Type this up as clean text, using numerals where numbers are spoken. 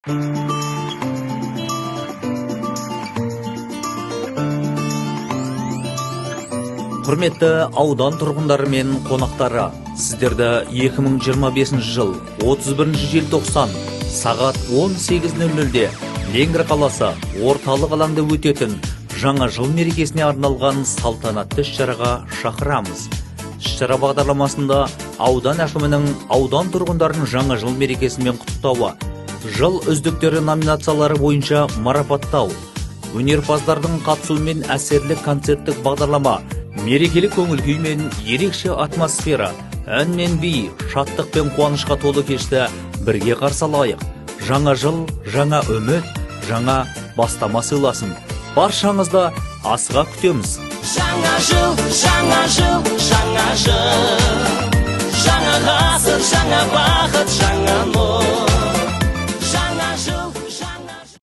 Құрметті аудан тұрғындары мен қонақтары, сіздерді 2025 жыл 31 желтоқсан сағат 18:00-де Ленгір қаласы орталық алаңда өтетін Жаңа жыл мерекесіне арналған салтанатты іс-шараға шақырамыз. Іс-шара бағдарламасында аудан әкімінің аудан тұрғындарын Жаңа жыл мерекесімен құттықтауы, жыл үздіктері номинациялары бойынша марапаттау, өнерпаздардың қатысуымен әсерлі концерттік бағдарлама, мерекелік көңіл күй мен ерекше атмосфера, ән мен би, шаттық пен қуанышқа толы кешті бірге қарсы алайық. Жаңа жыл, жаңа үміт, жаңа бастама сыйласын. Баршаңызды асыға күтеміз. Жаңа жыл, жаңа жыл, жаңа жыл. Жаңа ғасыр, жаңа бақыт, жаңа нұр.